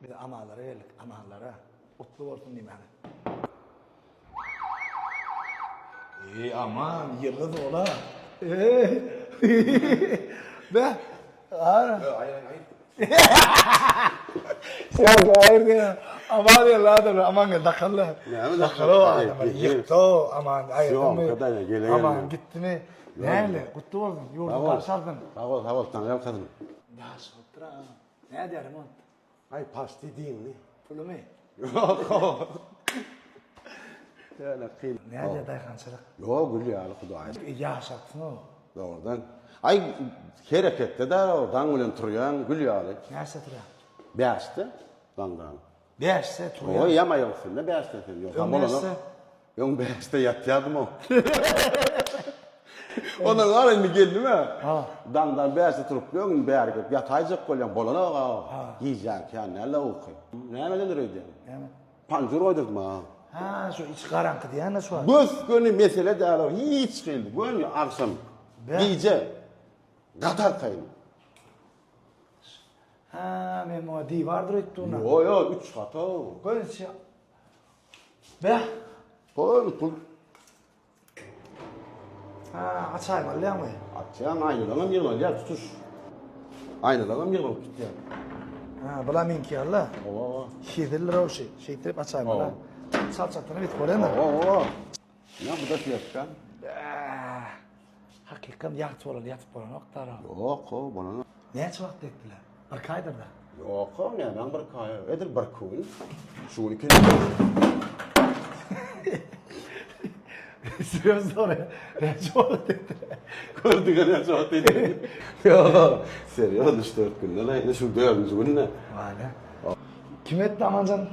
Biz Amanlara geldik, Amanlara. Gutly bolsun diýmäne. Eý, Aman, ýyldyz ola. Eý. Be. Ara. Aýr, aýr. Sen aýr diýä. Aman gel adam, Aman gel dakalla. Näme dakalla? Ýykdy, Aman aýyrdymy? Aman gitdimi? Näle, gutly bolsun, ýurduň garşy alsyn. Sag bol, sag bol, saňa ýalkasyn. Ýaş bolupdyr, a. Nädýär remont? Aý paşti diýiňmi? Pulumy? Ýok. Ýöne kyn. Nädýär daýhançylyk? Ýok, gül ýaly Hudaý. Ýaşapsyň-ow. Dogrudan. Aý hereketde däl o, daň bilen turýaň, gül ýaly. Näçede turýaň? Bäşde daňdan. Bäşde turýaň? Oý, ýam aýak üstünde bäşde sen. Ýok, Öň näçde? Öň bäşde ýatýardym-ow. Ondan gara indi geldim-ä. Daňdan bäşde turup, öň indi bäri gelip ýataýjak bolýaň, bolanok-a. Gijäň kän däl-le uky. Nämedendir öýdýäň? Näme? Panjur goýdurdym-a. Ha, şu içi garaňky diýýän-de şu wagt. Gös-göni mesele däl-ow, hiç hili. Göni agşam, gije gaty arkaýyn. Ha, men muňa diwardyr öýtdüm. Ýok, ýok, üç gat-ow. Göni içi Beh. Pul, pul. Ha, açaýmaly ýaňy. Açýaň, aýnalaňam ýygnalýar tutuş. Aýnalaňam ýygnalyp gitýär. Ha, bula meňki ýaly. Owa, owa. Hezil rawşy. Şeýtirip açaýmaly. Çal-çatyny bitip bolýar. Owa, owa. Ýa bu da fleşka. Hakykam ýagty bolan ýatyp bolanok dara. Ýok, o bolanok. Näçe wagt etdiler? Bir iki aýdyr-da. Ýok, o nämäň bir iki aýy. Edil bir iki gün. Şu gün ikinji gün. Söz soraýar. Näçe wagt etdiler? Gördüňe näçe wagt etdiler? Ýok, serýoz üç-dört günden aýdy, şu dördünji günde. Wala. Kim etdi Amanjan?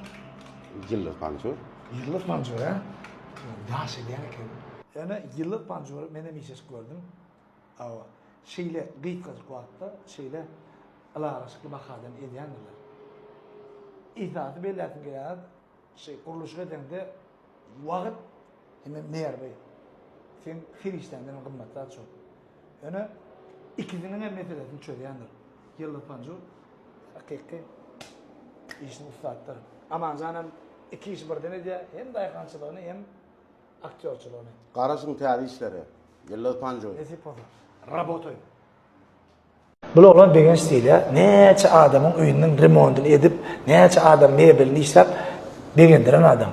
Ýyldyz panjur. Ýyldyz panjur, hä? Daş edýän eken. Ýöne ýyldyz panjury menem işleşip gördüm. Hawa, şeýle gysgajyk wagtda şeýle ylalaşykly bahadan edýändirler. Esasy belläsim gelýän zat, şeý gurluşyk edeňde wagt hemem nerwi seň serişdäňden hem gymmat zat şol. Ýöne ikisiniň hem meselesini çözýändir. Ýyldyz panjur hakyky işiniň ussatdyr. Amanjan hem iki işi birden edýär, hem daýhançylygyny hem aktýorçylygyny. Garaşyň täze işlere. Ýyldyz Panjoý. Nesip bolsa. Rabotaý. Bul oglan Begenç diýilýär. Näçe adamyň öýüniň remontyny edip, näçe adam mebelini işläp begendiren adam.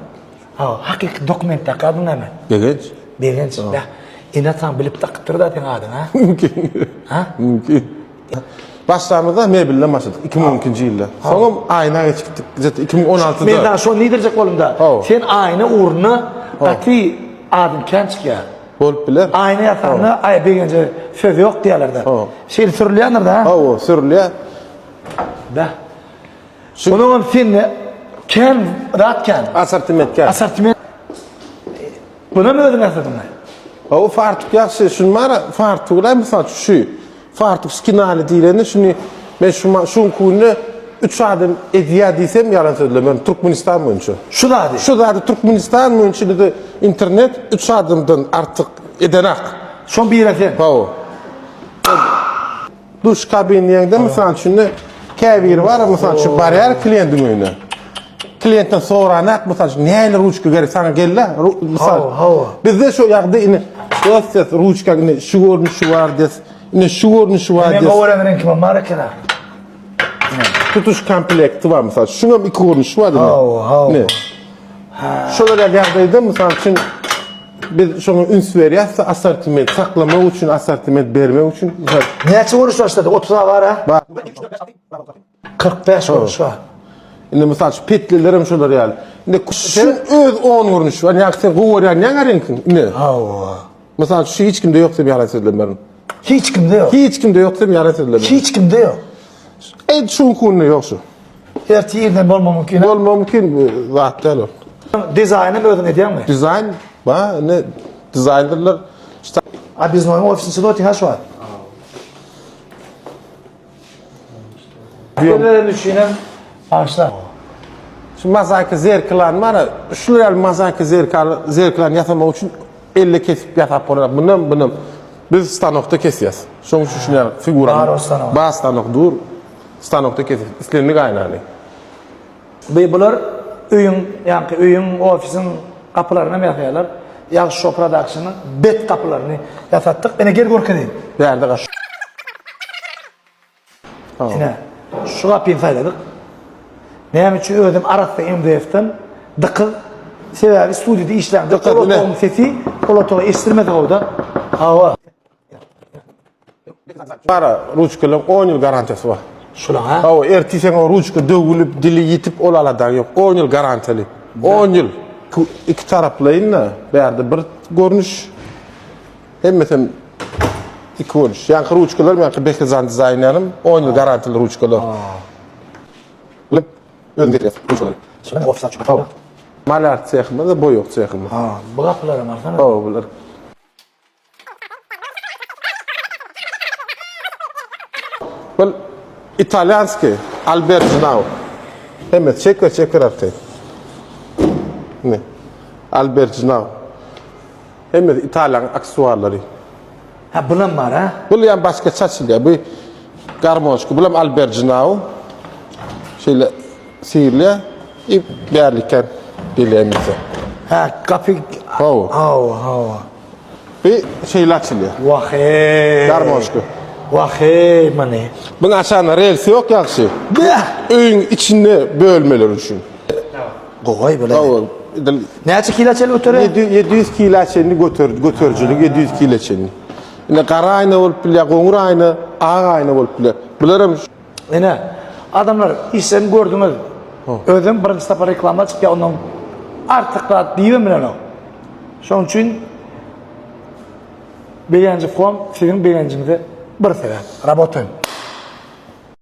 Hawa, hakyky dokumentdäki adyň näme? Begenç. Begenç. Bäh. Ene-ataň bilip dakypdyr-da seň adyňy, ha? Mümkin. Ha? Mümkin. Başlamyzda mebelden başladyk 2012-nji ýylda. Soňam aýna geçip gitdik. Gije 2016-da. Men sana şony diýdirjek boldum-da. Hawa. Sen aýna ugrunda gaty adyň kän çykýar. Bolup biler. Aýna ýasanda, aý Begenje söz ýok diýýärler-de. Hawa. Şeýle sürülýändir-de, ha? Hawa, sürülýär. Bäh. Onuňam sende kän zat kän. Assortiment kän. Assortiment. Bunam özüň ýasadyňmy? Hawa, fartuk ýagşy. Şuny bar, fartugy mysal üçin şu. Fartuk skinali diýlende şuny men şu şu günde üç adam edýär diýsem ýalan sözlemem Türkmenistan boýunça. Şu zady. Şu zady Türkmenistan boýunça indi internet üç adamdan artyk edenak. Şoň biri sen. Hawa. Duş kabin diýende mysal üçin käbiri bar, mysal üçin barýar kliýentiň öýüne. Kliýentden soranak mysal üçin nähili ruçka gerek saňa gel-de, mysal. Hawa, hawa. Bizde şu ýagdaý indi dost diýes, ruçka indi şu görnüşi bar diýes, indi şu görnüşi bar Men diýes. gowy gören reňkim bar eken ha. Tutuş komplekti bar mysal. Şuňam iki görnüşi bar indi. Hawa, hawa. Ne? Şolar ýaly ýagdaýda mysal üçin biz şoňa üns berýäs, assortiment saklamak üçin, assortiment bermek üçin. Mysal Näçe görnüş başlady? 30 bar ha? Bar. 45 görnüş bar. Indi mysal üçin petliler hem şolar ýaly. Indi şu öz 10 görnüşi bar. Ýa sen gowy görýän ýaňa reňkiň. Indi. Hawa. Mysal üçin şu hiç kimde ýok diýip ýalan sözlemerin. Hiç kimde ýok. Hiç kimde ýok diýip ýalan sözlemerin. Hiç kimde ýok. Ey şu günde ýok şu. Ertir irden bolma mümkin. Bolma mümkin bu zat däl o. Dizaýny özüň edýäňmi? Dizaýn ba, indi dizaýnerler A biz noýyň ofisinde otyň ha şu wagt. Beren üçin hem bagyşla. Şu mozaika zerkalany bar, şular ýaly mozaika zerkaly zerkalany ýasamak üçin elle kesip ýasap bolar. Bundan bundan biz stanokda kesýäs. Şonuň üçin şuny ýaly figura. Bar o stanok. Bar stanok dur. Stanokda kesip islendik aýnany. Bu bular öýüň, ýaňky öýüň, ofisiň gapylaryny hem ýasaýarlar. Ýagşy Show Production-yň bet gapylaryny ýasatdyk. Ine gel görkezeýin. Bärde gaş. Ine, şu gapyny saýladyk. Näme üçin özüm arassa MDF-den dykyz. Sebäbi studiýada işlämde Dykyz, ol ine. otagyň sesi ol otaga eşidilmese gowda. Hawa. Bara ruçkalaryň 10 ýyl garantiýasy bar. Şulaň ha? Hawa, ertir sen o ruçka döwülip, dili ýitip ol aladaň ýok. 10 ýyl garantiýaly. 10 ýyl. Iki taraplaýyn-da, bärde bir görnüş. Hemmesem iki görnüş. Ýaňky ruçkalar, ýaňky Behizan dizaýn ýanym 10 ýyl garantiýaly ruçkalar. Bilip, özüm getirýäs ruçkalary. Şular ofis açyp. Hawa. Malýar sehimiz, boýag sehimiz. Ha, bu gapylaram alsana. Hawa, bular. Bul italyanski Albert Now. Hemme çek ve çek artay. Ne? Albert Now. Hemme italyan aksesuarlary. Ha, bulam bar ha. Bul ýa başga çaçylýar. Bu garmoşka, bulam Albert Now. Şeýle sihirli ip bärliken gelýär Ha, gapy. Hawa. Hawa, hawa. Bir şeýle açylýar. Wah hey. Garmoşka. Wah hey many. Buň aşagynda relsi ýok ýagşy. Beh! Öýüň içinde bölmeler üçin. Goý bile. Hawa. Edil Näçe kilo çenli göterýär? 700 kilo çenli göter, göterijilik 700 kilo çenli. Ine gara aýna bolup bilýär, goňur aýna, ak aýna bolup bilýär. Bular hem Ine, adamlar işlerini gördüňiz. Özüm birinji sapar reklama çykýar, ondan artyk zat diýibem bilenok. Şonuň üçin Begenji kom siziň begenjiňize bir sebäp. Rabotaýyn.